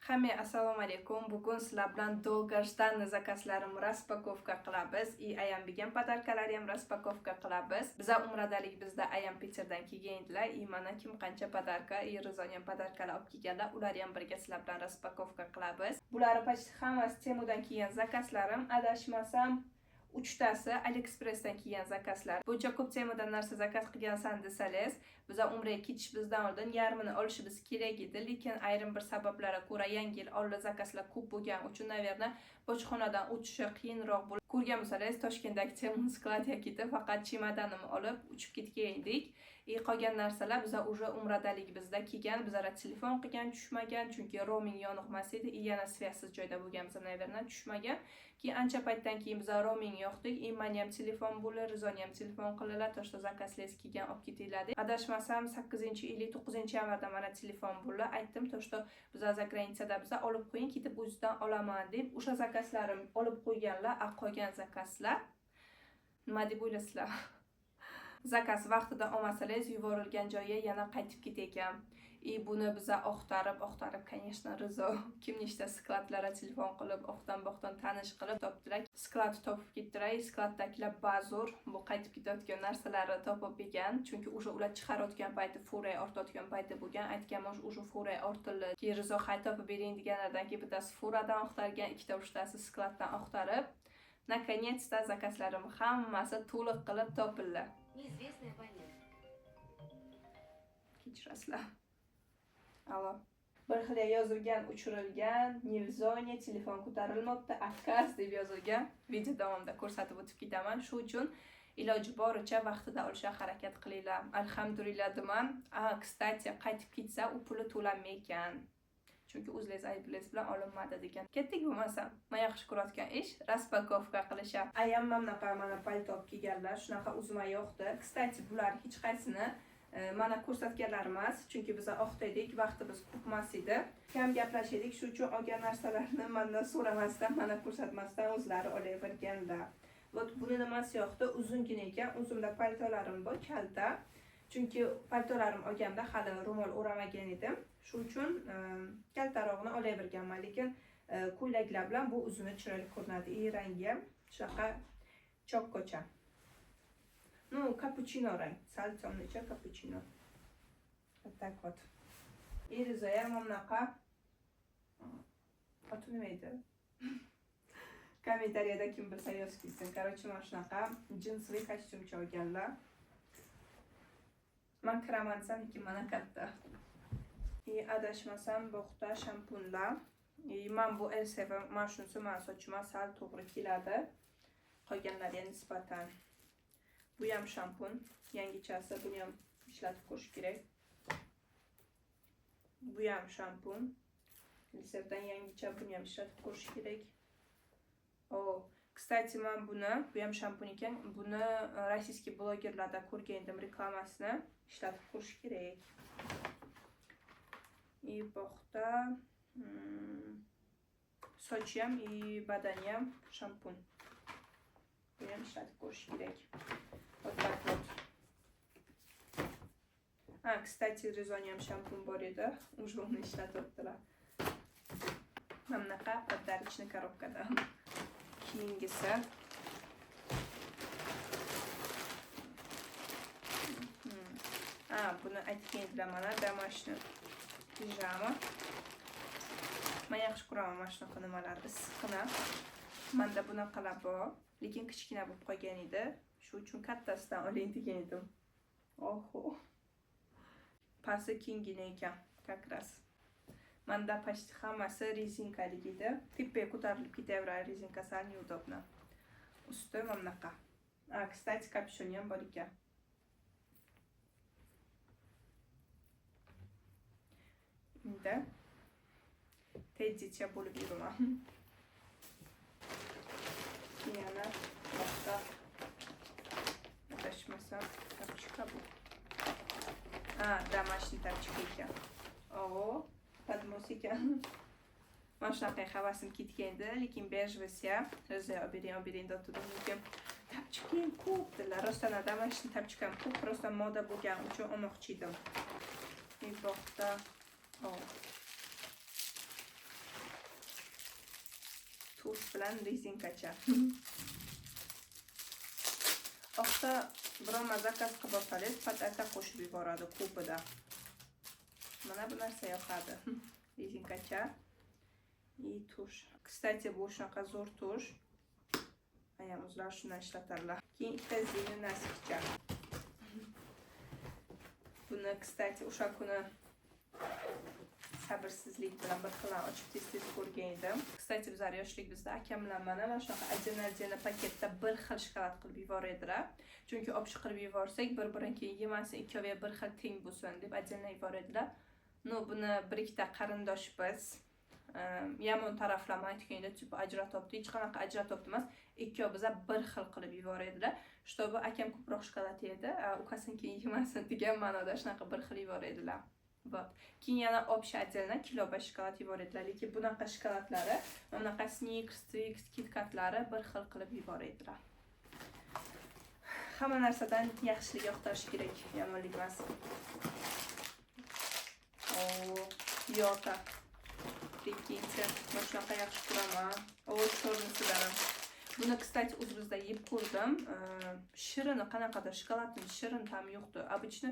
Hammaga assalomu alaykum. Bugun sizlar bilan долгожданный zakazlarimni распаковка qilamiz. И ayam bergan подарка larni ham распаковка qilamiz. Biza umradaligimizda ayam Peterdan kelgan edilar. И mana kim qancha подарка, и Rizoni ham подарка lar olib kelganlar. Ularni ham birga sizlar bilan распаковка qilamiz. Bular почти hammasi Temudan kelgan zakazlarim. Adashmasam, uchtasi AliExpressdan kelgan zakazlar. Buncha ko'p Temudan narsa zakaz qilgansan desangiz, biza umraga ketishimizdan oldin yarmini olishimiz kerak edi, lekin ayrim bir sabablarga ko'ra, yangi yil oldi zakazlar ko'p bo'lgani uchun, наверное, bojxonadan o'tishi qiyinroq bo'lib ko'rgan bo'lsangiz, Toshkentdagi Temu skladiga ketib, faqat chemodanimni olib uchib ketgan edik. И qolgan narsalar biza уже umradaligimizda kelgan, bizlar telefon qilgan, tushmagan, chunki roaming yoniqmas edi и yana связь siz joyda bo'lganmiz, наверное, tushmagan. Keyin ancha paytdan keyin biza roaming yoqdik и mani ham telefon bo'ldi, Rizoni ham telefon qildilar, то что zakazlaringiz kelgan, olib ketinglar deb. Adashmasam, 8 или 9 yanvarda mana telefon bo'ldi. Aytdim то что biza за границада biza, olib qo'ying, ketib o'zidan olaman deb. O'sha zakazlarim olib qo'yganlar, a qolgan zakazlar nima deb o'ylaysizlar? Zakaz vaqtida olmasangiz, yuborilgan joyga yana qaytib ketar. И buni biza oqtarib oqtarib, конечно, Rizo kim nechta skladlarga telefon qilib, oqdan boqdan tanish qilib topdilar, sklad topib ketdilar. И skladdagilar bazur bu qaytib ketayotgan narsalarni topib bergan, chunki уже ular chiqarayotgan payti, fura ortayotgan payti bo'lgan. Aytganman, уже fura ortildi. Keyin Rizo hay topib bering deganlaridan keyin bittasi furadan oqtargan, ikkita uchtasi skladdan oqtarib, наконец-то zakazlarim hammasi to'liq qilib topildi. Неизвестный абонент. Kechirasizlar. Allo. Bir xil yozilgan, o'chirilgan, не в зоне, telefon ko'tarilmabdi, отказ deb yozilgan. Video davomida ko'rsatib o'tib ketaman. Shu uchun iloji boricha vaqtida olishga harakat qilinglar. Alhamdulillah deman. A, кстати, qaytib ketsa, u puli to'lanmay ekan, chunki o'zlaringiz aybingiz bilan olinmadi degan. Ketdik bo'lmasa, man yaxshi ko'rayotgan ish, распаковка qilish. Ayam mana bunaqa mana palto olib kelganlar, shunaqa o'zimga yoqdi. Кстати, bular hech qaysini mana ko'rsatganlar emas, chunki biz oqda edik, vaqtimiz ko'p emas edi, kam gaplashdik. Shu uchun olgan narsalarni mandan so'ramasdan, mana ko'rsatmasdan o'zlari olaverganlar. Вот buni nimasi yoqdi? Uzungina ekan. O'zimda paltolarim bor kalta, chunki paltolarim olganda hali ro'mol o'ramagan edim, shu uchun kaltarog'ini olaverganman. Lekin ko'ylaklar bilan bu uzuni chiroyli ko'rinadi. И rangi ham shunaqa chokkocha, ну, капучино rang, sal темный cha капучино. Вот так вот. И Rizo ham mana bunaqa, oti nima edi, kommentariyada kim bilsa yozib ketsin. Короче, mana shunaqa джинсовый kostyumcha olganlar. Man kiraman desam, lekin mana katta. И adashmasam, buyoqda shampunlar. И man bu Elseve, mana shunisi mani sochimga sal to'g'ri keladi qolganlarga nisbatan. Bu ham shampun yangichasi, buni ham ishlatib ko'rish kerak. Bu ham shampun Elsevedan yangicha, buni ham ishlatib ko'rish kerak. O, кстати, man buni, bu ham shampun ekan, buni российский blogerlarda ko'rgan edim reklamasini, ishlatib ko'rish kerak. И buyoqda sochi ham и badani ham shampun, buni ham ishlatib ko'rish kerak. Вот так вот. А, кстати, Rizoni ham shampun bor edi, уже uni ishlatyaptilar. Mana bunaqa подарочный коробка da. Keyingisi. A, buni aytgan edilar mana, домашний pijama. Man yaxshi ko'raman mana shunaqa nimalar, issiqqina. Manda bunaqalar bor, lekin kichkina bo'lib qolgan edi. Shu uchun kattasidan oling degan edim. Oho. Pasti kenggina ekan, как раз. Manda почти hammasi rezinkalik edi. Tepaga ko'tarilib ketaveradi rezinka, sal неудобно. Usti mana bunaqa. A, кстати, капюшон ham bor ekan. Endi Teddicha bo'lib yuraman. Yana boshqa, adashmasam, тапочка bu. Ha, домашний тапочка ekan. O, подмос ekan. Mana shunaqa havasim ketgan edi, lekin бежевый si ham Rizo olib bering, olib bering deb, lekin тапочка ham ko'p dedilar. Rostdan домашний тапочка ham ko'p, rostdan moda bo'lgani uchun olmoqchi edim. И buyoqda, o. Тушь bilan rezinkacha. Oqda birorma zakaz qilib olsangiz, подарка qo'shib yuboradi ko'pida. Mana bu narsa yoqadi. Rezinkacha и тушь. Кстати, bu shunaqa zo'r тушь. Ayam o'zlari shundan ishlatadilar. Keyin ikkita зимний носки cha. Buni, кстати, o'sha kuni sabrsizlik bilan bir xildan ochib, tez-tez ko'rgan edim. Кстати, bizlar yoshligimizda akam bilan mana shunaqa отдельно-отдельно paketda bir xil shokolad qilib yuboradilar. Chunki общий qilib yuborsak, bir-birini keyin yemasin, ikkovi bir xil teng bo'lsin deb отдельно yuboradilar. Ну, buni bir ikkita qarindosh biz yomon taraflama aytganda, типа ajratyapti, hech qanaqa ajratyapti emas, ikkovi biza bir xil qilib yuboradilar, чтобы akam ko'proq shokolad yedi, ukasini keyin yemasin degan ma'noda shunaqa bir xil yuboradilar. Вот. Keyin yana общий отдельно kilo shokolad yuboradilar, lekin bunaqa shokoladlari, bunaqa Snickers, Twix, KitKatlari bir xil qilib yuboradilar. Hamma narsadan yaxshilik yoqtirish kerak, yomonlik emas. O, Yota. Прикиньте, mana shunaqa yaxshi ko'raman. O, черный sidan ham. Buni, кстати, o'zimizda yeb ko'rdim. Shirini qanaqadir shokoladning shirin ta'mi yo'qdi. Обычно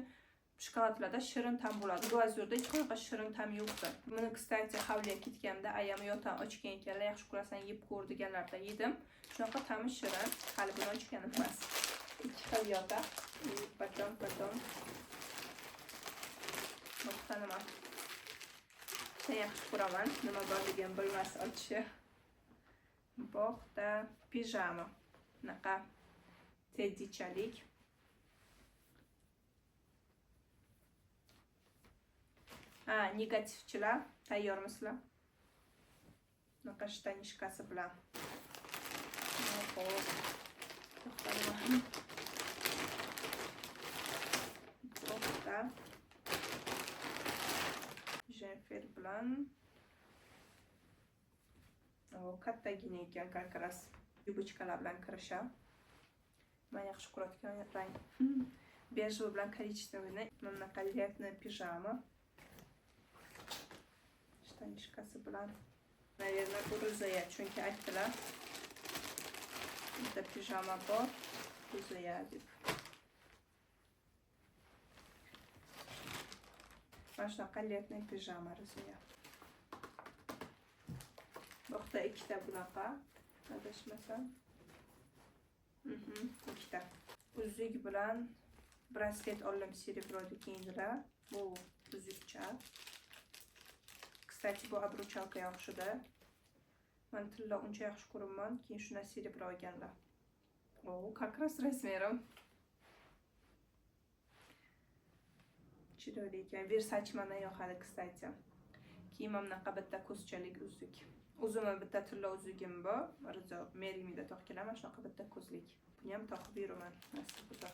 shokoladlarda shirin ta'm bo'ladi. Glazurda hech qanaqa shirin ta'm yo'qdi. Buni, кстати, hovliga ketganimda ayam yotan ochgan ekanlar, yaxshi ko'rasan, yeb ko'r deganlarida yedim. Shunaqa ta'mi shirin. Hali buni ochganim emas. Ikki xil Yota. И потом nuqta nima? Sen yaxshi ko'raman. Nima borligini bilmas ochishi. Bog'da pijama. Bunaqa teddichalik. Ha, negativchilar, tayyormisizlar? Bunaqa штанишка si bilan. Oho. To'xta nima? To'xta. Jemper bilan. O, kattagina ekan как раз. Юбочка lar bilan kirisha. Men yaxshi ko'radigan rang. Бежевый bilan коричневый. Mana bunaqa летний pijama. Штанишка si bilan. Наверное, bu Rizoya, chunki aytdilar. Bitta pijama bor, Rizoya deb. Mana shunaqa летний pijama Rizoya. Bu yoqda ikkita bunaqa, adashmasam. Ikkita. Uzuk bilan braslet oldim, серебро kiyindilar. Bu uzukcha. Кстати, bu обручалка yaxshida. Men tilla uncha yaxshi ko'raman, keyin shundan серебро olganlar. O, как раз размером. Chiroyli ekan. Versace mana yoqadi, кстати. Keyin mana bunaqa bitta ko'zchalik uzuk. O'zimni bitta tilla uzugim bor. Rizo Merimida toqqilar, mana shunaqa bitta ko'zlik. Buni ham toqib yuraman, nasib bo'lsa.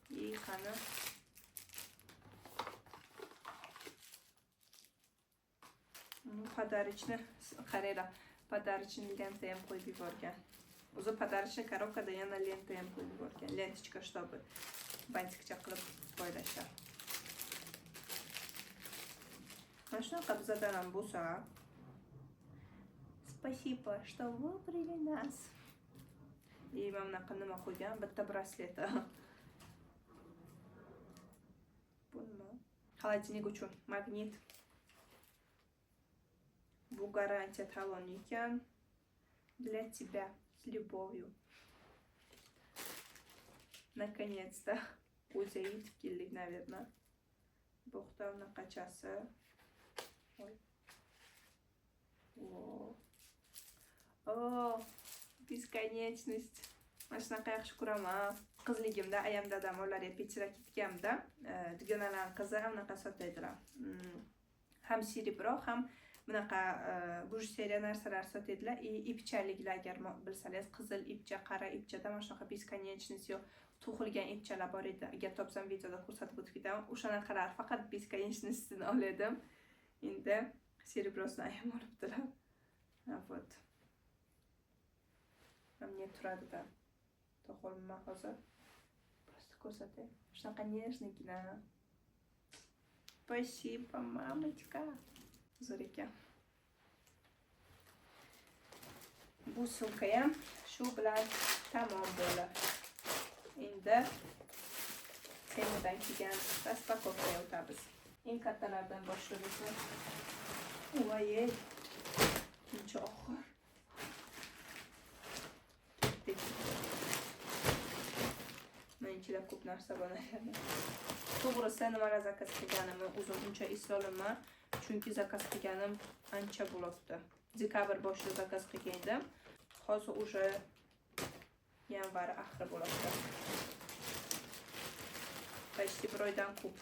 И qani. Подарочный, qaranglar, подарочный lenta ham qo'yib yuborgan. O'zi подарочный коробкада yana lenta ham qo'yib yuborgan. Lentочка, чтобы bantikcha qilib poylashar. Mana shunaqa bizadan ham bo'lsa. Спасибо, что выбрали нас. И mana bunaqa nima qo'ygan, bitta brasleti. Bu nima? Холодильник uchun magnit. Bu garantiya taloni ekan. Для тебя с любовью. Наконец-то. O'zi yetib keldik, наверное. Bu yoqda bunaqachasi. Oy. O, бесконечность. Mana shunaqa yaxshi ko'raman. Qizligimda ayam dadam ularga Peterga ketganimda, dugonalarning qizi bunaqa sotadilar. Ham серебро, ham bunaqa bujuseriya narsalar sotadilar. И ipchaliklar, agar bilsangiz, qizil ipcha, qara ipchada mana shunaqa бесконечность yo to'qilgan ipchalar bor edi. Agar topsam videoda ko'rsatib o'tib ketaman. O'shanaqalar faqat бесконечность ini oldim. Endi серебро sini ayam olibdilar. Вот. Мне turadi-da. To'qolman hozir. Просто ko'rsatay. Shunaqa нежный gina. Спасибо, мамочка. Zo'r ekan. Bu sumka ham shu bilan tamom bo'ldi. Endi Temudan kelgan распаковка ga o'tamiz. Eng kattalardan boshlaymiz. Voy, buncha og'ir. Ketdik. Men ichida ko'p narsa bor. To'g'risi, nimalar zakaz qilganimni o'zim uncha eslolmayman, chunki zakaz qilganim ancha bo'libdi. Dekabr boshida zakaz qilgan edim. Hozir уже yanvar oxiri bo'libdi. Почти bir oydan ko'p.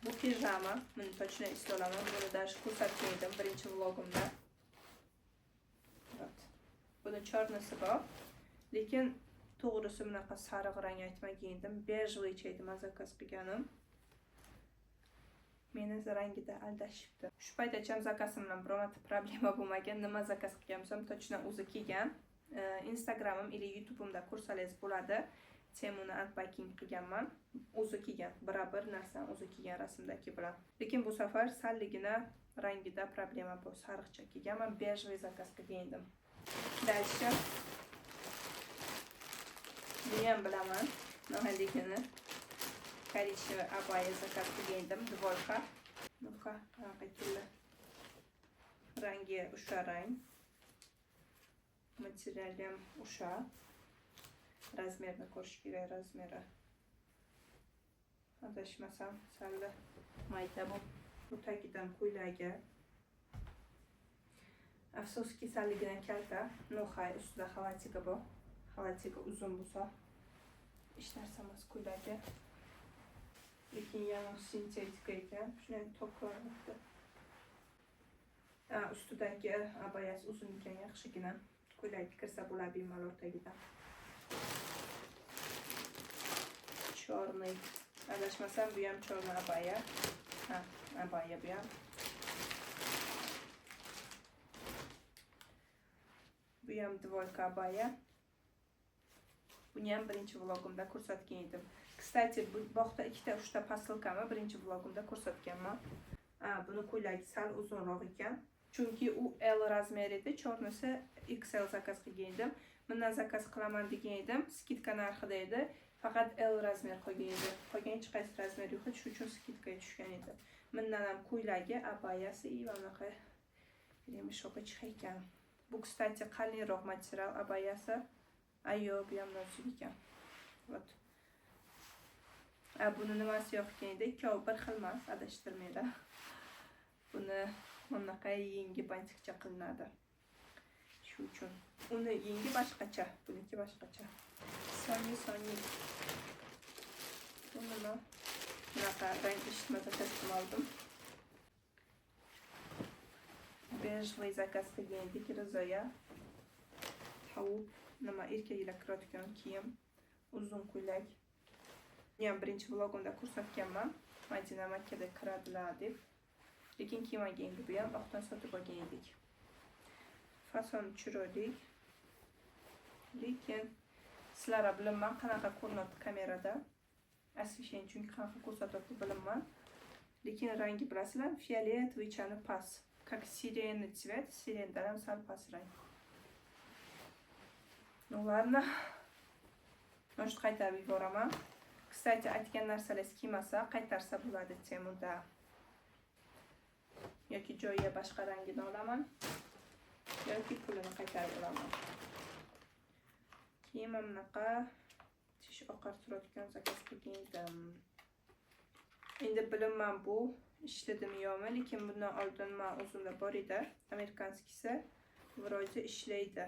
Bu pijama, buni точно eslolaman. Buni даже ko'rsatgan edim birinchi vlogimda. Вот. Buni чёрный si bor. Lekin to'g'risi bunaqa sariq rang aytmagan edim. Бежевый edi man zakaz qilganim. Meni rangida aldashibdi. Shu paytgacha zakazim bilan biror marta problema bo'lmagan. Nima zakaz qilgan bo'lsam, точно o'zi kelgan. Instagramim или YouTube'imda ko'rsangiz bo'ladi. Temuni unpacking qilganman. O'zi kelgan, birabir narsani o'zi kelgan rasmdagi bilan. Lekin bu safar salligina rangida problema bor. Sariqcha kelgan. Man бежевый zakaz qilgan edim. Дальше. Buni ham bilaman nimaligini. Коричневый abaya zakaz qilgan edim, двойка. Ну-ка, qanaqa keldi? Rangi o'sha rang. Materiali ham o'sha. Razmerini ko'rish kerak, razmeri. Adashmasam, salda mayda bu. Bu tagidan ko'ylagi. Afsuski, salligina kalta. Ну, hay, ustida халатик i bor. Халатик i uzun bo'lsa, hech narsa emas ko'ylagi. Lekin yana sintetika ekan. Shunday to'klanibdi. Ha, ustidagi abayasi uzun ekan, yaxshigina. Ko'ylak kirsa bo'ladi bemalol tagidan. Черный. Adashmasam, bu ham черный abaya. Ha, abaya bu ham. Bu ham двойка abaya. Buni ham birinchi vlogimda ko'rsatgan edim. Кстати, bu bog'da ikkita, uchta posilkani birinchi vlogimda ko'rsatganman. Ha, buni ko'ylagi sal uzunroq ekan. Chunki u L razmer edi, чёрный si XL zakaz qilgan edim. Bundan zakaz qilaman degan edim, скидка narxida edi. Faqat L razmer qolgan edi. Qolgan hech qaysi razmer yo'q edi, shuning uchun скидка ga tushgan edi. Bundan ham ko'ylagi, abayasi и bunaqa ремешок i ekan. Bu, кстати, qalinroq material abayasi. Ayo, bu ham nozik ekan. Вот. A, buni nimasi yo'q ekan edi? Ikkovi bir xil emas, adashtirmanglar. Buni bunaqa yengi bantikcha qilinadi. Shu uchun. Uni yengi boshqacha, buniki boshqacha. Soniy, soniy. Bu nima? Bunaqa rang eshitma zakaz qilib oldim. Бежевый zakaz qilgan edik Rizoya. Tovuq, nima, erkaklar kiradigan kiyim, uzun ko'ylak. Buni ham birinchi vlogimda ko'rsatganman. Madina Makkada kiradilar deb. Lekin kiymagan endi, bu ham oqdan sotib olgan edik. Fason chiroyli. Lekin sizlar bilinman qanaqa ko'rinadi kamerada. Освещение chunki qanaqa ko'rsatyapti bilinman. Lekin rangi bilasizlar, фиолетовый chani past. Как сиреневый цвет, сирен dan ham sal past rang. Ну ладно. Может, qaytarib yuboraman. Кстати, aytgan narsalar kiymasa, qaytarsa bo'ladi Temuda. Yoki joyiga boshqa rangini olaman, yoki pulini qaytarib olaman. Keyin mana bunaqa tish oqartiradigan zakaz qilgan edim. Endi bilinman bu ishladimi yo'qmi, lekin bundan oldin man o'zimda bor edi. Американский si вроде ishlaydi.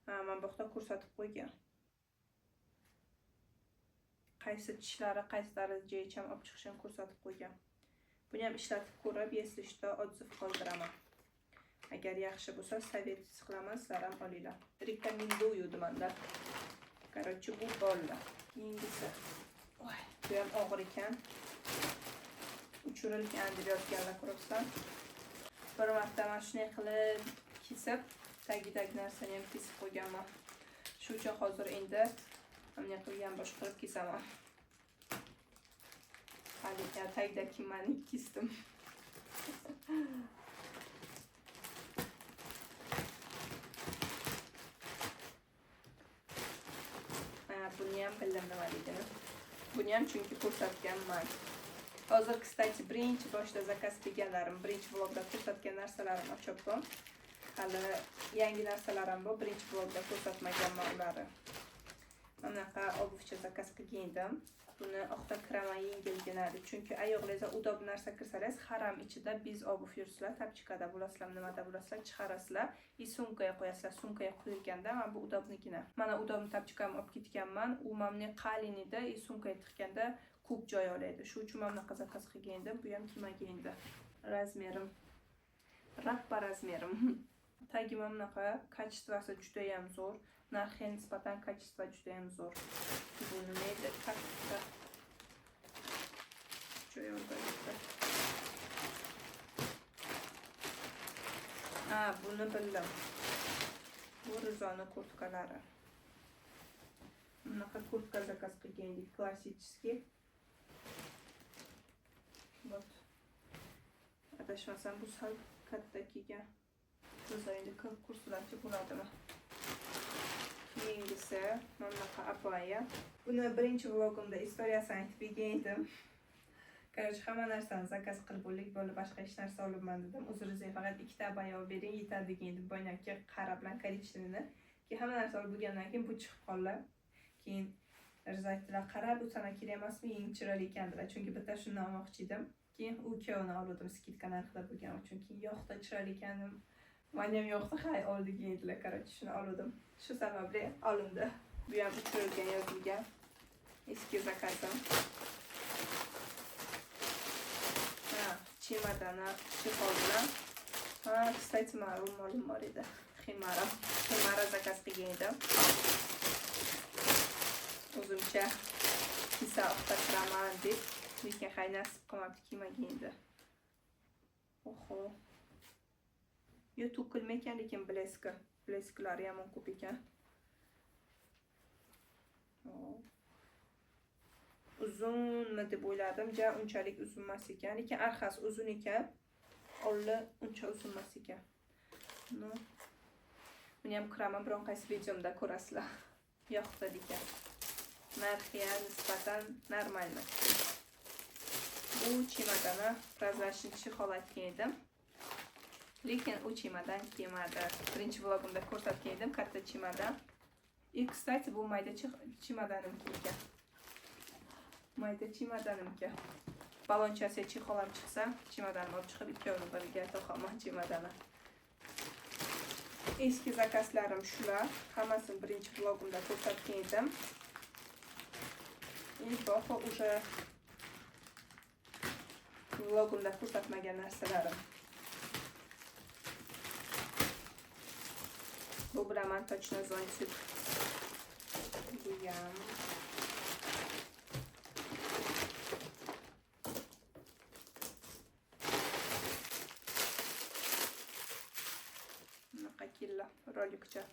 Ha, mana bu yoqda ko'rsatib qo'ygan. Qaysi tishlari qaysi darajagacha olib chiqishini ko'rsatib qo'ygan. Buni ham ishlatib ko'rib, если что, отзыв qoldiraman. Agar yaxshi bo'lsa, совет qilaman, sizlar ham olinglar. Рекомендую demanda. Короче, bu bo'ldi. Keyingisi. Voy, bu ham og'ir ekan. Uchirilgan deb yozganlar ko'ribsan. Bir marta mana shunday qilib kesib, tagidagi narsani ham kesib qo'yganman. Shu uchun hozir endi bunday qilib yonbosh qilib kesaman. Hali tagidagi mani kesdim. Buni ham bildim nimaligini. Buni ham chunki ko'rsatganman. Hozir, кстати, birinchi boshda zakaz qilganlarim, birinchi vlogda ko'rsatgan narsalarim ochyapman. Hali yangi narsalar ham bor, birinchi vlogda ko'rsatmaganman ularni. Bunaqa обувь cha zakaz qilgan edim. Buni oqda kiraman yengilgina deb. Chunki oyoqlaringizga удоб narsa kirsangiz, haram ichida без обувь yursizlar, тапочка da bo'lasizlar, nimada bo'lasizlar, chiqarasizlar и sumkaga qo'yasizlar. Sumkaga qo'yilganda mana bu удобный gina. Mana удобный тапочка mni olib ketganman. U mana qalin edi и sumkaga tiqqanda ko'p joy oladi. Shu uchun mana bunaqa zakaz qilgan edim. Bu ham kelmagan edi. Размер im. Rappa размер im. Tagi mana bunaqa, качество si juda ham zo'r. Narxiga nisbatan качество juda ham zo'r. Bu nima edi? Katta. Joy oldi. Ha, buni bildim. Bu Rizoni kurtkalari. Bunaqa kurtka zakaz qilgan edik, klassический. Вот. Adashmasam bu sal katta kelgan. Rizo endi kirib kurslarcha bo'ladimi? Keyingisi mana bunaqa abaya. Buni birinchi vlogimda istoriyasini aytib bergan edim. Короче, hamma narsani zakaz qilib bo'ldik, bo'ldi, boshqa hech narsa olibman dedim. Uzr, Rizoga faqat ikkita abaya olib bering, yetadi degan edim. Boyagi qora bilan коричневый ni. Keyin hamma narsa olib bo'lgandan keyin bu chiqib qoldi. Keyin Rizo aytdilar, qara, bu sana kerak emasmi, eng chiroyli ekan dedilar. Chunki bitta shundan olmoqchi edim. Keyin u ikkovini oldim, скидка narxida bo'lgani uchun. Keyin yoqda chiroyli ekanim. Mani ham yoqdi, hay oldik dedilar. Короче, shuni oldim. Shu sababli olindi. Bu ham uchirilgan, yozilgan. Eski zakazim. Ha, chemadani чехол bilan. Ha, кстати, mani ro'molim bor edi. Ximara. Ximara zakaz qilgan edim. O'zimcha kiysa uxtatiraman deb, lekin hay nasib qilmabdi, kiymagan edi. Oho. Yo, to'kilma ekan, lekin блеск i. Блеск lari yomon ko'p ekan. Oh. Uzunmi deb o'yladim, ja unchalik uzun emas ekan, lekin orqasi uzun ekan. Oldi uncha uzun emas ekan. Ну, buni ham kiraman, biron qaysi videomda ko'rasizlar. Yoqdi ekan. Narxiga nisbatan нормально. Bu chemadani прозрачный чехол aytgan edim. Lekin u chemadan kelmadi. Birinchi vlogimda ko'rsatgan edim katta chemadan. И, кстати, bu mayda chemodanimki ekan. Mayda chemodanimki. Balonchasi чехол ham chiqsa, chemodanni olib chiqib ikkovini birga to'qaman chemodanni. Eski zakazlarim shular. Hammasini birinchi vlogimda ko'rsatgan edim. И boqi уже vlogimda ko'rsatmagan narsalarim. Bu bilaman точно зонтик. Bu ham. Bunaqa killa rolikcha.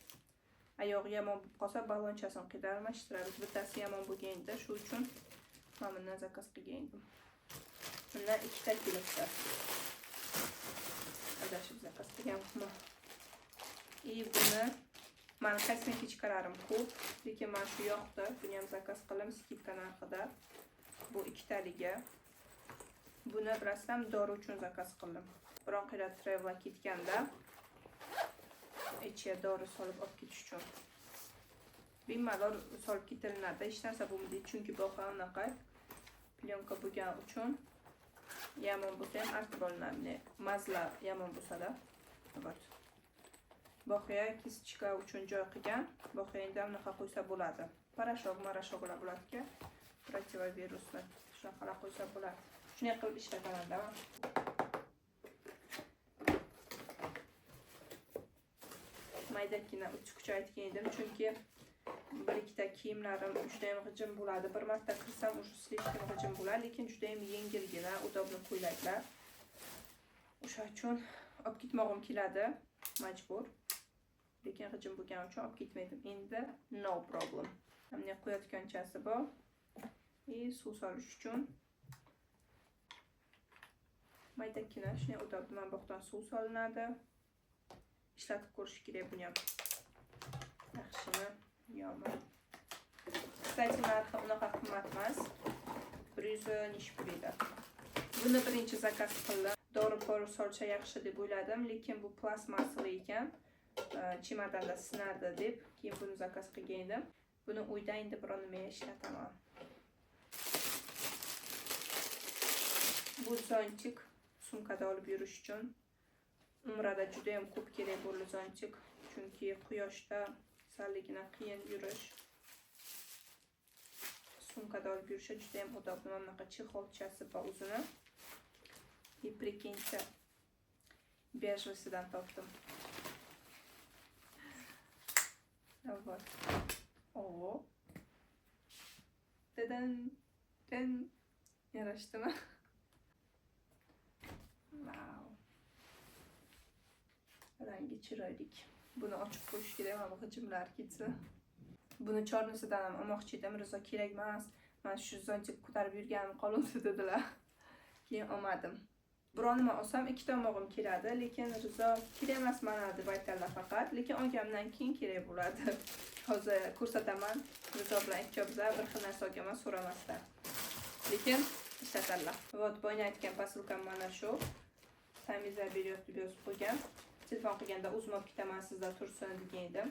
Oyog'i yomon bo'lib qolsa, balonchasini qilib almashtiramiz. Bittasi yomon bo'lgan edi, shu uchun mana bundan zakaz qilgan edim. Bundan ikkita kelibdi. Adashib zakaz qilganman. И buni mani косметичка larim ko'p, lekin mana shu yoqdi. Buni ham zakaz qildim скидка narxida. Bu ikkitaligi. Buni bilasizlarmi, dori uchun zakaz qildim. Biron qayerda travelga ketganda ichiga dori solib olib ketish uchun. Bemalol solib ketilinadi, hech narsa bo'lmaydi, chunki bu anaqa plyonka bo'lgani uchun yomon bo'lsa ham artib olinadi. Mazla yomon bo'lsa-da. Вот. Boqya кисточка uchun joy qilgan. Boqya endi bunaqa qo'ysa bo'ladi. Порошок, marashoklar bo'ladi-ku. Противовирусный. Shunaqalar qo'ysa bo'ladi. Shunday qilib ishlataman-da. Maydagina uch aytgan edim, chunki bir ikkita kiyimlarim juda ham g'ijim bo'ladi. Bir marta kirsam уже слишком g'ijim bo'ladi, lekin juda ham yengilgina, удобный ko'ylaklar. O'sha uchun olib ketmog'im keladi, majbur. Lekin g'ijim bo'lgani uchun olib ketmaydim. Endi no problem. Bunga qo'yayotganchasi bor. И suv solish uchun maydagina shunday удобный mana bu yoqdan suv solinadi. Ishlatib ko'rish kerak buni ham. Yaxshimi, yo'qmi? Кстати, narxi unaqa qimmat emas. 100 nechi pul edi. Buni birinchi zakaz qildim. Dori pori solsa yaxshi deb o'yladim, lekin bu plastmassali ekan. Chemadanda sinadi deb keyin buni zakaz qilgan edim. Buni uyda endi biron nimaga ishlataman. Bu zontik sumkada olib yurish uchun. Umrada juda ham ko'p kerak bo'ldi zontik, chunki quyoshda salligina qiyin yurish. Sumkada olib yurishga juda ham удобно. Mana bunaqa chexolchasi bor o'zini. И прикиньте, бежевыйsidan topdim. Вот. O. Dadan. Dan. Yarashdimi? Wow. Rangi chiroyli. Buni ochib qo'yish kerak, mana bu g'ijimlar ketsa. Buni chornisidan ham olmoqchi edim. Rizo kerak emas. Men shu zontik ko'tarib yurganim qoluvdi dedilar. Keyin olmadim. Biron nima olsam ikkita olmog'im keladi, lekin Rizo kerak emas mana deb aytadilar faqat, lekin olganimdan keyin kerak bo'ladi. Hozir ko'rsataman. Rizo bilan ikkovimiz bir xil narsa olganman so'ramasdan. Lekin ishlatadilar. Вот, boya aytgan posilkam mana shu. Samiza beriyot deb yozib qo'ygan. Telefon qilganda o'zim olib ketaman, sizda tursin degan edim.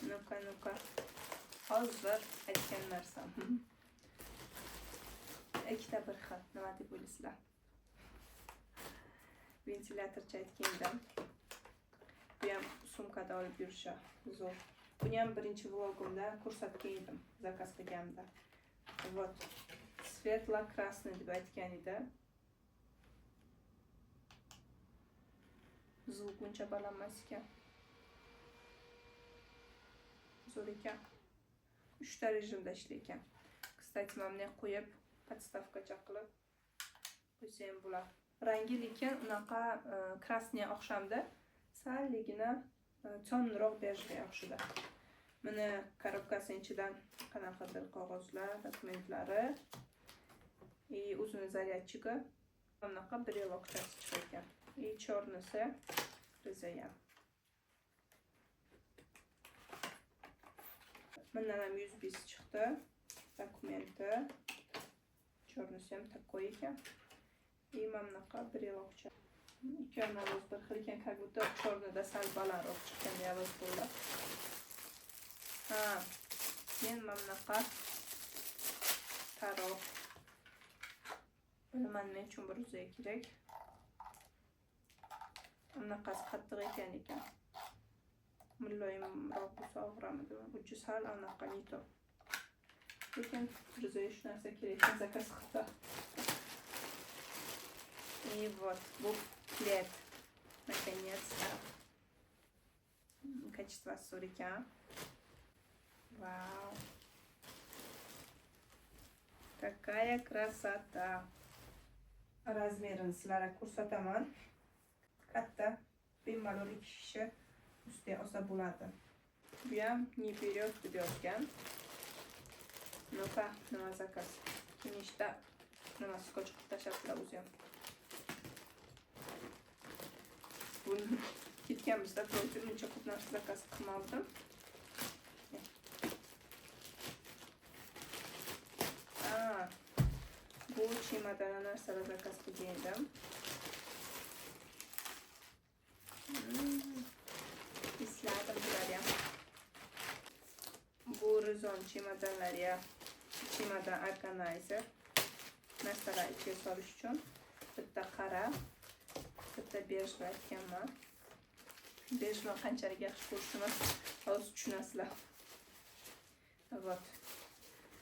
Ну-ка, ну-ка. Hozir aytgan narsam. Ikkita bir xil, nima deb o'ylaysizlar? Ventilyatorcha aytgan edim. Bu ham sumkada olib yurishi zo'r. Buni ham birinchi vlogimda ko'rsatgan edim, zakaz qilganimda. Вот. Светло-красный deb aytgan edi. Звук uncha baland emas ekan. Zo'r ekan. 3 ta rejimda ishlaykan. Кстати, mana bunday qo'yib, podstavkacha qilib qo'ysa ham bo'ladi. Rangi lekin unaqa krasniy o'xshamdi. Salligina tonroq bejga o'xshadi. Mana korobkasining ichidan qanaqadir qog'ozlar, dokumentlari и o'zini zaryadchigi. Bunaqa brelokchasi chiqar ekan. И chornisi Rizoyam. Bundan ham 105 chiqdi. Dokumenti. Chornisi ham takoy ekan. И mana bunaqa brelokcha. Ikkovi ovoz bir xil ekan, как будто chornida sal balandroq chiqqanday ovoz bo'ldi. Ha, keyin mana bunaqa taroq. Bilmadim, nima uchun bir o'ziga kerak. Bunaqasi qattiq ekan ekan. Muloyimroq bo'lsa og'ramidi? Uchi sal anaqa nito. Lekin Rizoga shu narsa kerak ekan, zakaz qildi. И вот, bu плед. Наконец-то. Качество zo'r ekan. Вау. Какая красота. Razmerini sizlarga ko'rsataman. Katta, bemalol 2 kishi ustiga olsa bo'ladi. Bu ham не берет deb yozgan. Ну-ка, nima zakaz? Kinishda nima skoch qilib tashlabdilar o'zi ham. Buni ketganmizda вроде uncha ko'p narsa zakaz qilmadim. Bu chemadana narsalar zakaz qilgan edim. Esladim bular ham. Bu Rizon chemadonlari ham, chemadon organizer. Narsalar ichiga solish uchun. Bitta qara, bitta bejli aytganman. Bejli qanchalik yaxshi ko'rishimni hozir tushunasizlar. Вот.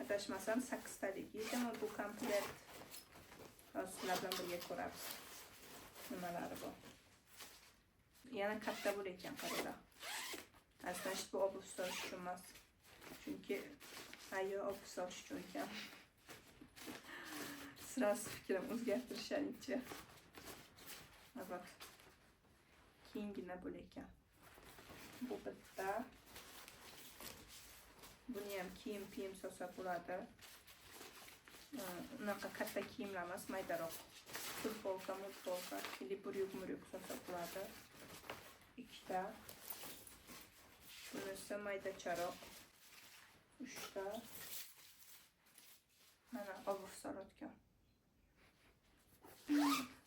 Adashmasam 8 talik edimi bu komplekt. Hozir sizlar bilan birga ko'ramiz. Nimalari bu. Yana katta bo'lar ekan, qaranglar. Aslida bu obuf solish uchun emas. Chunki ayo obuf solish uchun ekan. Sirasi fikrim o'zgartirishanicha. Вот. Keyingina bo'lar ekan. Bu bitta. Buni ham kiyim piyim solsa bo'ladi. Unaqa katta kiyimlar emas, maydaroq. Futbolka, mutbolka, или buryuk-muryuk solsa bo'ladi. Ikkita. Bunisi maydacharoq. 3 ta. Mana обувь solayotgan.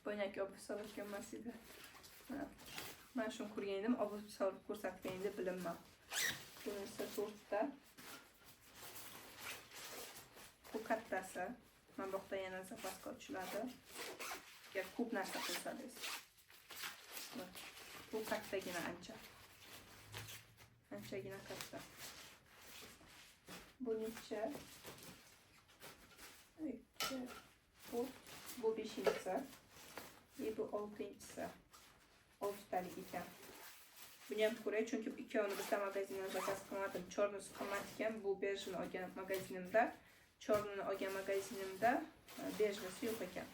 Boyagi обувь solayotgan emas edi. Mana. Man shuni ko'rgan edim, обувь solib ko'rsatgan edi, bilinman. Bunisi 4 ta. Bu kattasi. Mana bu yoqda yana запаска ochiladi. Agar ko'p narsa qilsangiz. Bu kattagina ancha. Anchagina katta. Bu necha? 2, 4, bu 5-inchisi. И bu 6-inchisi. 6 talik ekan. Buni ham ko'ray, chunki ikkovini bitta magazindan заказ qilmadim. Чёрный si qimmat ekan. Bu бежевый ni olgan magazinimda, чёрный ni olgan magazinimda бежевый si yo'q ekan.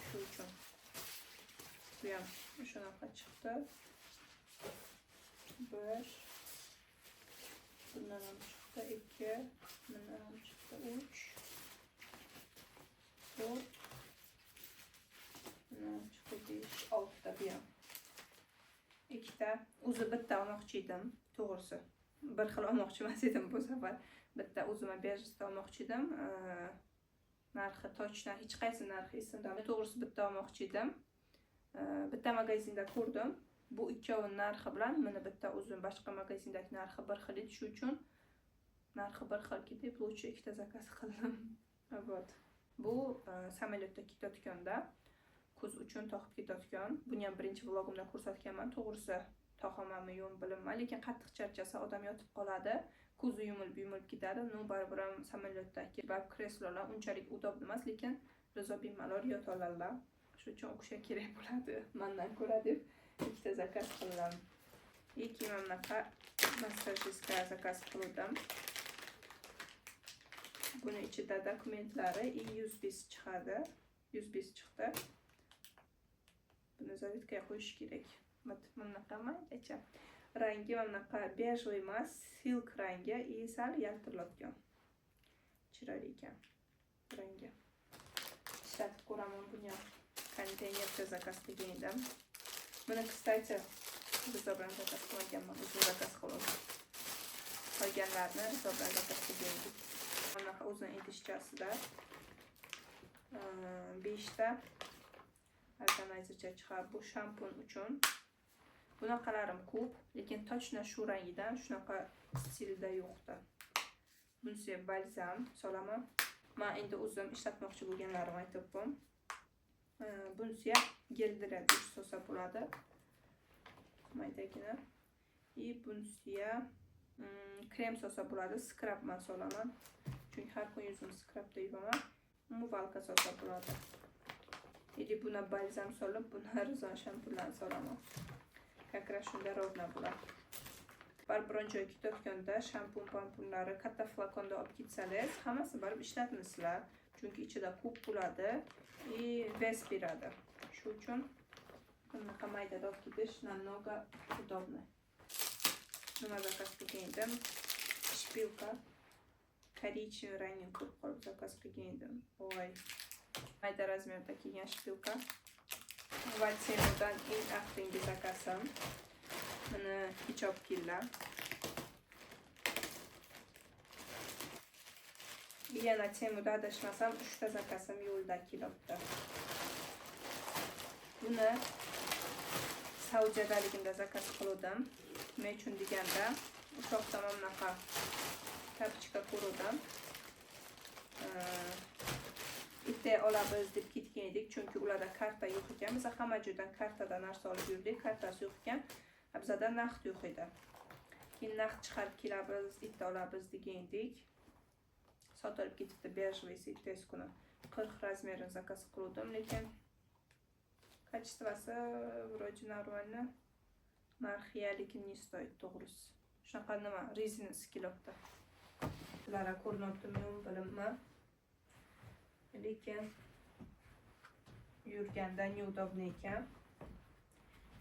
Shu uchun. Bu ham shunaqa chiqdi. Bir. Bundan ham chiqdi ikki. Bundan ham chiqdi uch. To'rt. Bundan ham chiqdi besh, oltita bu ham. Ikkita. O'zi bitta olmoqchi edim, to'g'risi. Bir xil olmoqchi emas edim bu safar. Bitta o'zima бежевый olmoqchi edim. Narxi точно hech qaysi narxi esimda. To'g'risi bitta olmoqchi edim. Bitta magazinda ko'rdim. Bu ikkovini narxi bilan mana bitta o'zim boshqa magazindagi narxi bir xil edi. Shu uchun narxi bir xil deb лучше ikkita заказ qildim. Вот. Bu samolyotda ketayotganda ko'z uchun toqib ketayotgan. Buni ham birinchi vlogimda ko'rsatganman. To'g'risi toqamanmi yo'qmi bilmayman, lekin qattiq charchasa odam yotib qoladi. Ko'zi yumilib yumilib ketadi. Ну, baribir ham samolyotdagi baribir kreslolar unchalik удобно emas, lekin Rizo bemalol yota oladilar. Shu uchun u kishiga kerak bo'ladi mandan ko'ra deb ikkita заказ qildim. И keyin mana bunaqa массажистка заказ qildim. Buni ichida dokumentlari и USBsi chiqadi. USBsi chiqdi. Buni zaryadkaga qo'yish kerak. Вот mana bunaqa maydacha. Rangi mana bunaqa бежевый emas, silk rangi и sal yaltirlayotgan. Chiroyli ekan rangi. Ishlatib ko'raman buni ham. Konteynercha заказ qilgan edim. Buni, кстати, Rizo bilan заказ qilmaganman, o'zim заказ qildim. Qolganlarini Rizo bilan заказ qilgan edik. Bunaqa o'zini idishchasida beshta organizercha chiqadi. Bu shampun uchun. Bunaqalarim ko'p, lekin точно shu rangidan shunaqa stilda yo'qdi. Bunisi balzam solaman. Man endi o'zim ishlatmoqchi bo'lganlarimni aytyapman. Bunisi ham гель для душ solsa bo'ladi. Maydagina. И bunisi ham krem solsa bo'ladi. Скраб man solaman. Chunki har kun yuzimni скраб da yuvaman. Умывалка solsa bo'ladi. Или buni balzam solib, buni Rizon shampunlarni solaman. Как раз shunda ровно bo'ladi. Baribir biron joyga ketayotganda shampun pampunlari katta flakonda olib ketsangiz, hammasi baribir ishlatmaysizlar. Chunki ichida ko'p bo'ladi и вес beradi. Shu uchun bunaqa maydada olib ketish намного удобно. Nima заказ qilgan edim? Шпилька. Коричневый rangini ko'rib qolib заказ qilgan edim. Voy. Mayda razmerda kelgan шпилька. Va Temudan eng oxirgi заказ im. Buni kecha olib keldilar. Yana Temuda adashmasam 3 ta заказ im yo'lda kelyapti. Buni Saudiyadaligimda заказ qiluvdim. Nima uchun deganda, o'sha yoqda mana bunaqa тапочка ko'ruvdim. Bitta olamiz deb ketgan edik, chunki ularda karta yo'q ekan. Biz hamma joydan kartada narsa olib yurdik, kartasi yo'q ekan. Bizada naqd yo'q edi. Keyin naqd chiqarib kelamiz, bitta olamiz degan edik. Sotilib ketibdi бежевый ertasi kuni. 40 размер ini заказ qiluvdim, lekin качество si вроде нормально. Narxi lekin не стоит, to'g'risi. Shunaqa nima, rezinasi kelyapti. Bular ko'rinyaptimi yo'qmi bilmayman. Lekin yurganda неудобно ekan.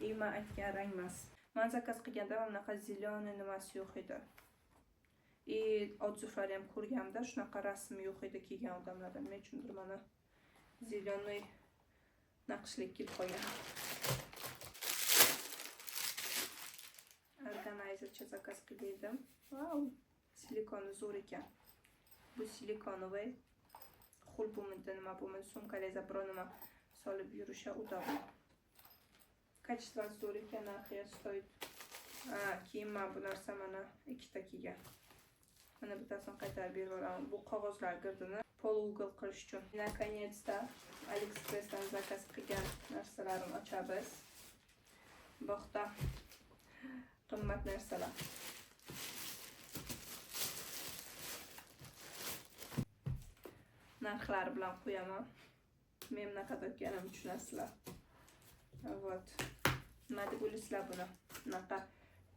И man aytgan rang emas. Man заказ qilganda mana bunaqa зеленый nimasi yo'q edi. И отзыв larni ham ko'rganimda shunaqa rasm yo'q edi kelgan odamlarda. Nima uchundir mana зеленый naqshli kelib qolgan. Органайзерcha заказ qilgandim. Vau, silikoni zo'r ekan. Bu силиконовый. Xul bo'lmaydi, nima bo'lmaydi, sumkalangizda biror nima solib yurishga удобно. Качество si zo'r ekan, narxi стоит. Ha, keyin mana bu narsa mana ikkita kelgan. Mana bittasini qaytarib berib yuboraman. Bu qog'ozlar girdini полуугол qilish uchun. Наконец-то AliExpressdan заказ qilgan narsalarimni ochamiz. Boqda qimmat narsalar. Narxlari bilan qo'yaman. Men bunaqa topganimni tushunasizlar. Вот. Nima deb o'ylaysizlar buni? Bunaqa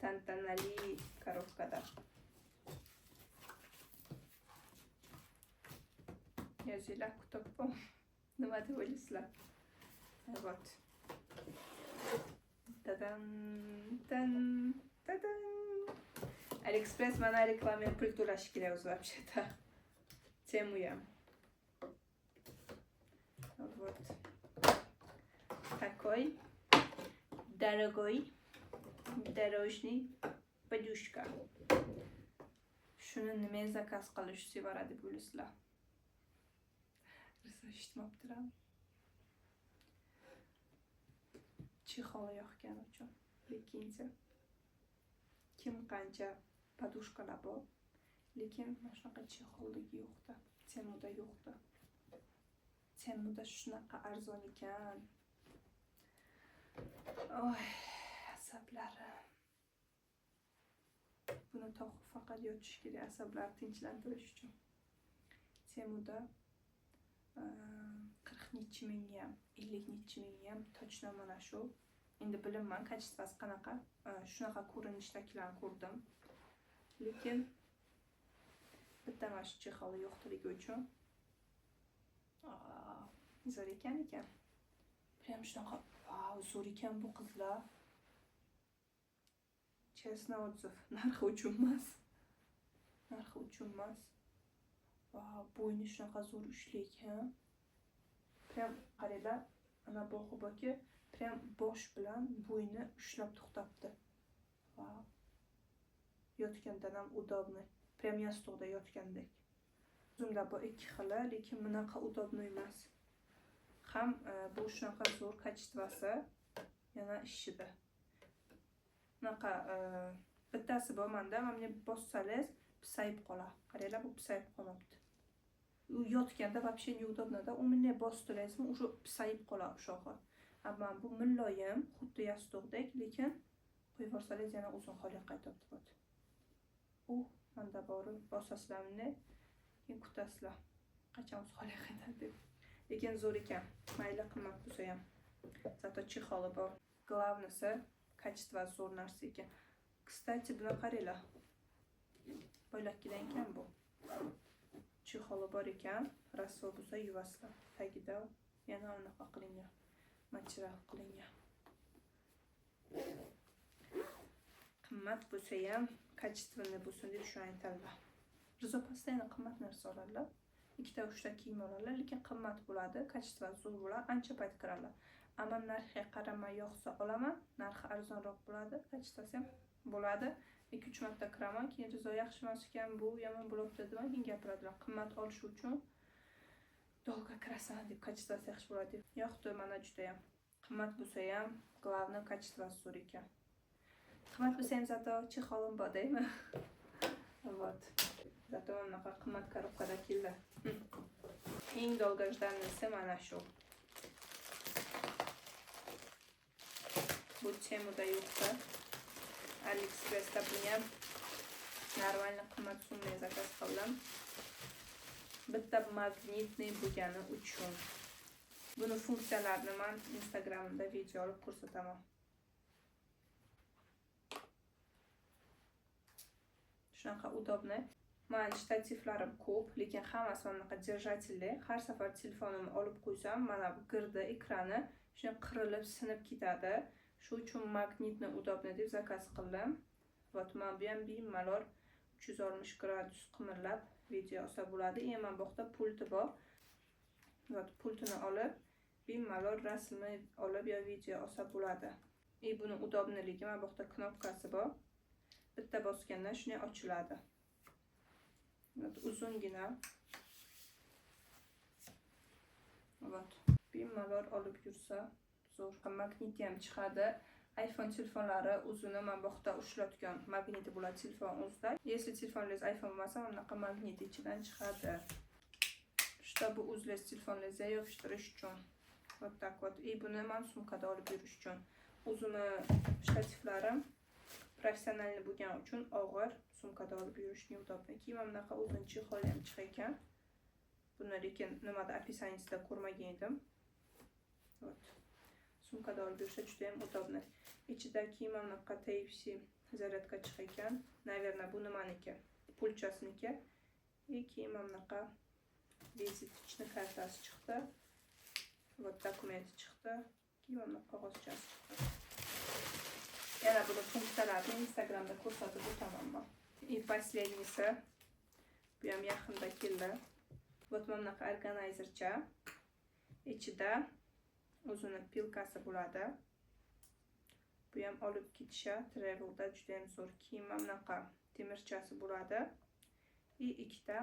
tantanali коробкада. Yozinglar, kutib. Nima deb o'ylaysizlar? Вот. Tadan, tan, tadan. AliExpress mana reklama pul to'lash kerak o'zi вообще-то. Temu ham. Вот. Такой дорогой дорожный подушка. Shuni nima заказ qilish sevara deb o'ylaysizlar? Rosa eshitmabdilar. Чехол yoqgani uchun. Прикиньте. Kim qancha подушка lar bor, lekin mana shunaqa чехол ligi yo'qda. Temuda yo'qda. Temuda shunaqa arzon ekan. Oy, asablarim. Buni toqib faqat yotish kerak, asablarni tinchlantirish uchun. Temuda 40 nechi mingga ham, 50 nechi mingga ham точно mana shu. Endi bilinman качество si qanaqa. Shunaqa ko'rinishdagilarni ko'rdim. Lekin bitta mana shu чехол i yo'qligi uchun zo'r ekan ekan. Prям shunaqa, vau, zo'r ekan bu qizlar. Честно отзыв. Narxi uchun emas. Narxi uchun emas. Vau, bo'yni shunaqa zo'r ushli ekan. Prям qaranglar, ana bog'i borki, prям bosh bilan bo'yni ushlab to'xtabdi. Vau. Yotgandan ham удобный. Prям yostiqda yotgandek. O'zimda bu ikki xili, lekin bunaqa удобный emas. Ham bu shunaqa zo'r качество si yana ishida. Bunaqa bittasi bor menda, mana bunday bossangiz pisayib qoladi. Qaranglar, bu pisayib qolmabdi. U yotganda вообще неудобно da. U bunday bostirasizmi, уже pisayib qoladi o'sha. Ammo bu muloyim, xuddi yostiqdek, lekin qo'yib yuborsangiz yana uzun holiga qaytyapti. Вот. U menda borib bosasizlar bunday, keyin kutasizlar. Qachon o'z holiga qaytadi deb. Lekin zo'r ekan. Mayli qimmat bo'lsa ham. Зато чехол i bor. Главный si качество zo'r narsa ekan. Кстати, buni qaranglar. Boyakkidan ekan bu. Чехол i bor ekan. Rasvo bo'lsa yuvasizlar. Tagida yana unaqa qilingan. Material qilingan. Qimmat bo'lsa ham качественный bo'lsin deb shuni aytadilar. Rizo постоянно qimmat narsa oladilar. Ikkita, uchta kiyim oladilar, lekin qimmat bo'ladi, качество zo'r bo'ladi, ancha payt kiradilar. Ammo narxiga qaramay yoqsa olaman, narxi arzonroq bo'ladi, качество si ham bo'ladi. 2-3 marta kiraman, keyin Rizo yaxshi emas ekan, bu yomon bo'libdi deman, keyin gapiradilar. Qimmat olish uchun долго kirasan deb, качество si yaxshi bo'ladi deb. Yoqdi mana juda ham. Qimmat bo'lsa ham, главное качество si zo'r ekan. Qimmat bo'lsa ham зато чехол im bor deymi? Вот. Зато bunaqa qimmat коробка da keldi. Eng долгожданный si mana shu. Bu Temuda yo'qda. AliExpressda buni ham нормально qimmat summaga заказ qildim. Bitta magnitniy bo'lgani uchun. Buni funksiyalarini men Instagramimda video olib ko'rsataman. Shunaqa удобный. Mani shtativlarim ko'p, lekin hammasi bunaqa держательli. Har safar telefonimni olib qo'ysam, mana bu girdi ekrani shunday qirilib sinib ketadi. Shu uchun magnitni удобный deb заказ qildim. Вот mana bu ham bemalol 360 gradus qimirlab video olsa bo'ladi. И mana bu yoqda pulti bor. Вот pultini olib bemalol rasmni olib yo video olsa bo'ladi. И buni удобный ligi mana bu yoqda knopkasi bor. Bitta bosgandan shunday ochiladi. Вот, uzungina. Вот. Bemalol olib yursa zo'r. Magniti ham chiqadi. iPhone telefonlari o'zini mana bu yoqda ushlatgan magniti bo'ladi telefon o'zida. Если telefoningiz iPhone bo'lmasa, mana bunaqa magnit ichidan chiqadi. Чтобы o'zingiz telefoningizga yopishtirish uchun. Вот так вот. И buni man sumkada olib yurish uchun. O'zini shtativlarim professionalni bo'lgani uchun og'ir, sumkada olib yurish неудобно. Keyin mana bunaqa o'zini чехол i ham chiqar ekan. Buni lekin nimada, описание sida ko'rmagan edim. Вот. Sumkada olib yurishga juda ham удобно. Ichida keyin mana bunaqa Type-C zaryadka chiqar ekan. Наверное, bu nimaniki? Pulchasiniki. И keyin mana bunaqa визиточный kartasi chiqdi. Вот, dokumenti chiqdi. Keyin mana bunaqa qog'ozchasi chiqdi. Yana buni funksiyalarini Instagramda ko'rsatib o'taman man. И последний si, bu ham yaqinda keldi. Вот, mana bunaqa органайзер cha. Ichida o'zini пилка si bo'ladi. Bu ham olib ketisha travelda juda ham zo'r. Keyin mana bunaqa temirchasi bo'ladi. И ikkita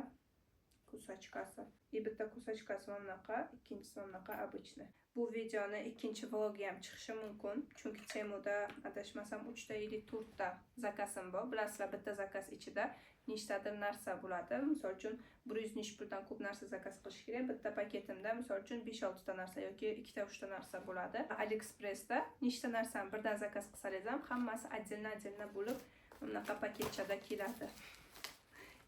кусачка si. И bitta кусачка si mana bunaqa, ikkinchisi mana bunaqa обычный. Bu videoni ikkinchi vlogi ham chiqishi mumkin, chunki Temuda adashmasam 3 ta или 4 ta заказ im bor. Bilasizlar, bitta заказ ichida nechtadir narsa bo'ladi. Misol uchun, 100 nechi puldan ko'p narsa заказ qilish kerak. Bitta paketimda misol uchun 5-6 ta narsa yoki 2ta 3 ta narsa bo'ladi. AliExpressda nechta narsani birdan заказ qilsangiz ham, hammasi отдельно отдельно bo'lib, bunaqa paketchada keladi.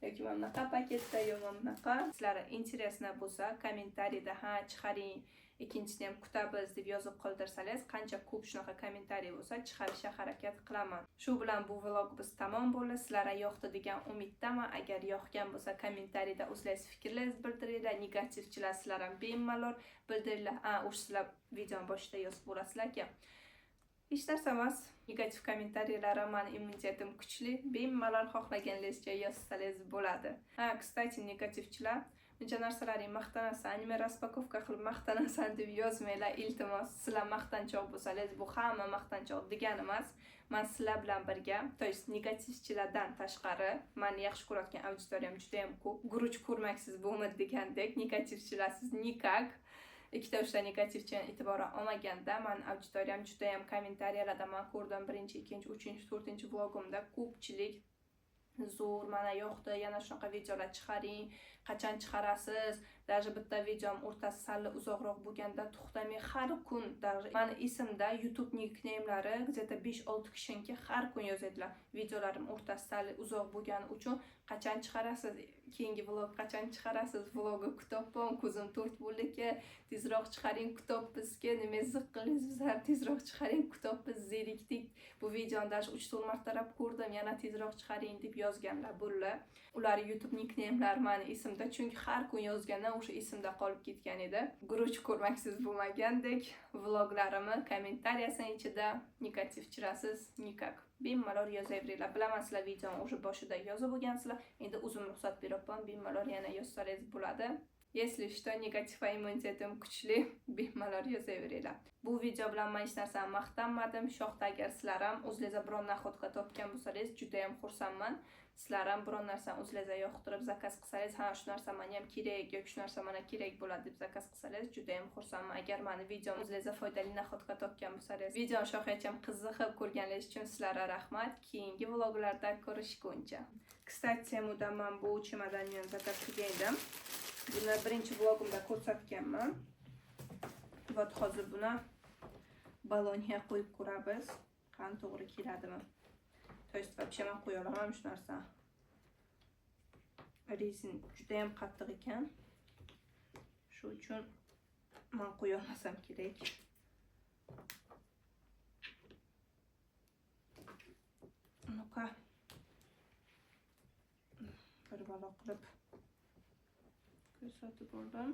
Yoki mana bunaqa paketda, yo mana bunaqa. Sizlarga интересно bo'lsa, kommentariyda "Ha, chiqaring, ikkinchisini ham kutamiz" deb yozib qoldirsangiz, qancha ko'p shunaqa kommentariy bo'lsa, chiqarishga harakat qilaman. Shu bilan bu vlog biz tamom bo'ldi. Sizlarga yoqdi degan umiddaman. Agar yoqgan bo'lsa, kommentariyda o'zlaringiz fikrlaringizni bildiringlar. Negativchilar, sizlar ham bemalol bildiringlar. A, o'sha sizlar videoni boshida yozib bo'lasizlarki, hech narsa emas. Negativ kommentariylari, mani immunitetim kuchli, bemalol xohlaganlaringizcha yozsangiz bo'ladi. Ha, кстати, negativchilar, "Buncha narsalaring maqtanasan, nima распаковка qilib maqtanasan" deb yozmanglar, iltimos. Sizlar maqtanchoq bo'lsangiz, bu hamma maqtanchoq degani emas. Man sizlar bilan birga, то есть negativchilardan tashqari, mani yaxshi ko'rayotgan auditoriyam juda yam ko'p. Guruch ko'rmaksiz bo'lmadi degandek, negativchilarsiz никак. Ikkita uchta negativchini e'tiborga olmaganda, mani auditoriyam judayam, kommentariyalarda man ko'rdim, birinchi, ikkinchi, uchinchi, to'rtinchi vlogimda ko'pchilik "Zo'r, mana yoqdi, yana shunaqa videolar chiqaring, qachon chiqarasiz?" Даже bitta videom o'rtasi sal uzoqroq bo'lganda, to'xtamay har kun, даже mani esimda, YouTube nikneymlari где-то 5-6 kishiniki har kun yozadilar, videolarim o'rtasi sal uzoq bo'lgani uchun "Qachon chiqarasiz, keyingi vlog qachon chiqarasiz, vlogni kutyapman, ko'zim to'rt bo'ldiki, tezroq chiqaring, kutyapmizki, nima ziq qildingiz bizlar, tezroq chiqaring, kutyapmiz, zerikdik, bu videoni даже 3-4 martalab ko'rdim, yana tezroq chiqaring" deb yozganlar bo'ldi. Ular YouTube nikneymlari mani esimda, chunki har kun yozgandan o'sha esimda qolib ketgan edi. Guruch ko'rmaksiz bo'lmagandek, vloglarimni kommentariyasini ichida negativchilasiz никак, bemalol yozaveringlar. Bilaman, sizlar videoni уже boshida yozib bo'lgansizlar, endi o'zim ruxsat beryapman, bemalol yana yozsangiz bo'ladi. Если что, negativ immunitetim kuchli, bemalol yozaveringlar. Bu video bilan man hech narsani maqtanmadim. Shoxda agar sizlar ham o'zlaringizga biron находка topgan bo'lsangiz, juda ham xursandman. Sizlar ham biron narsani o'zlaringizga yoqtirib заказ qilsangiz, "Ha, shu narsa manga ham kerak" yoki "Shu narsa mana kerak bo'ladi" deb заказ qilsangiz, juda ham xursandman. Agar mani videom o'zlaringizga foydali находка topgan bo'lsangiz, videoni shoxgacha qiziqib ko'rganligingiz uchun sizlarga rahmat. Keyingi vloglarda ko'rishguncha. Кстати, Temudan man bu chemodanni ham заказ qilgan edim. Buni birinchi vlogimda ko'rsatganman. Вот, hozir buni balonga qo'yib ko'ramiz. Qani, to'g'ri keladimi? То есть вообще man qo'ya olaman shu narsani. Rezin juda ham qattiq ekan. Shu uchun man qo'ya olmasam kerak. Ну-ка. Bir balo qilib ko'rsatib oldim.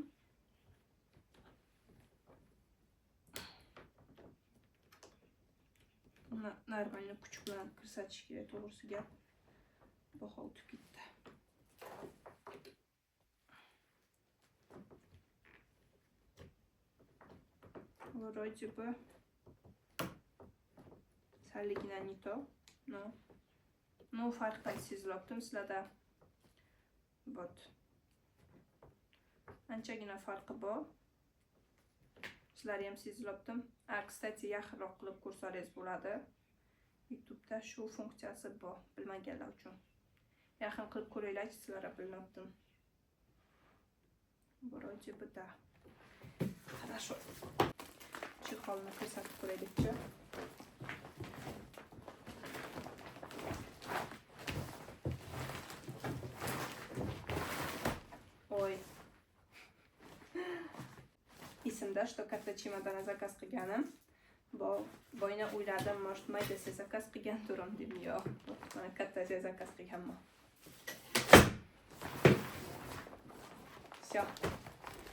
Uni нормально kuch bilan kirsatish kerak, to'g'risi gap. Baho o'tib ketdi. Вроде бы salligina не то, но Ну, farqi sezilyaptimi sizlarda? Вот. Anchagina farqi bor. Sizlar ham sezilyaptimi? A, кстати, yaqinroq qilib ko'rsangiz bo'ladi. YouTube'da shu funksiyasi bor, bilmaganlar uchun. Yaqin qilib ko'ringlarchi, sizlar bilinyaptimi? Вроде бы да. Хорошо. Чехол ni ko'rsatib ko'raylikchi. Oy. Esimda, что katta чемодан заказ qilganim. Boyna o'yladim, может, maydasi заказ qilgandirim deb. Yo'q. Mana kattasi заказ qilganman. Всё.